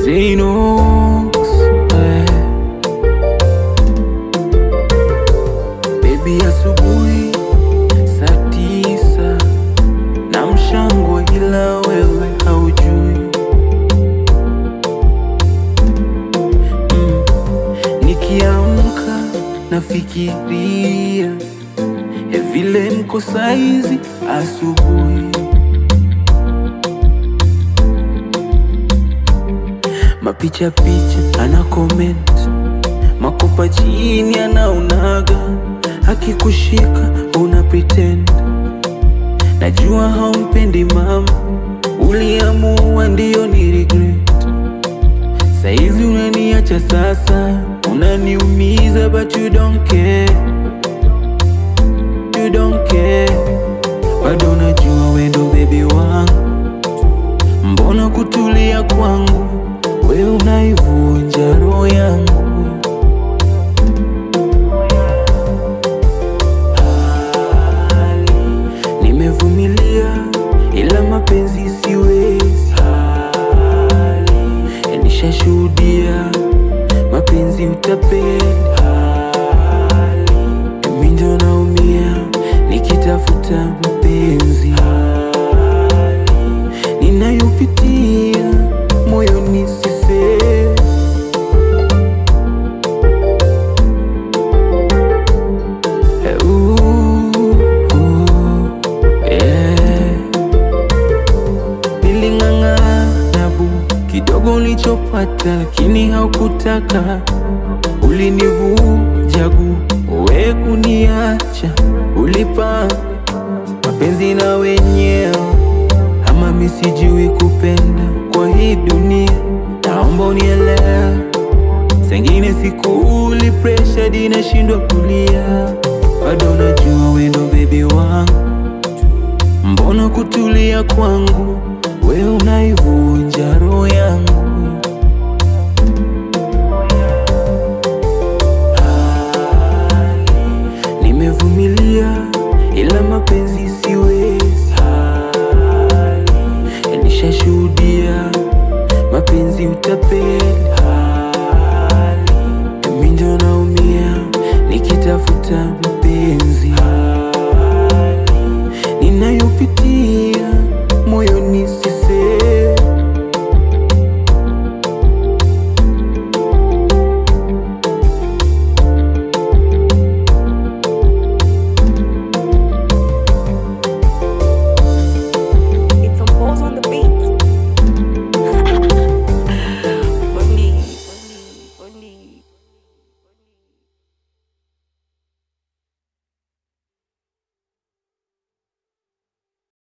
Zenox, Baby asubuhi saa 9 na mshango ila wewe haujui. Nikiamka nafikiria vile mko saizi asubuhi. Mapicha picha ana comment, makopa chini anaonaga, akikushika una pretend. Najua haumpendi mama, uliamua ndio ni regret. Saizi unaniacha sasa, unaniumiza but you don't care. You don't care. Bado najua wewe ndo baby wangu, mbona kutulia kwangu wewe unaivunja roho yangu. Nimevumilia ila mapenzi siwezi, nishashuhudia mapenzi utapeli. Mimi ndo naumia nikitafuta mpenzi, ninayopitia moyoni sisemi. Niling'ang'ana bu kidogo ulichopata, lakini haukutaka. Ulinivuja gu wewe kuniacha, ulipa mapenzi na wenyewe. Ama mimi sijui kupenda kwa hii dunia, naomba unielewe. Sengine sikuli pressure dinashindwa kulia. Bado najua wewe ndo baby wangu, mbona kutulia kwangu wewe unaivunja roho yangu. Nimevumilia ila mapenzi siwezi, nishashuhudia mapenzi utapeli. Mimi ndo naumia nikitafuta mpenzi, ninayopitia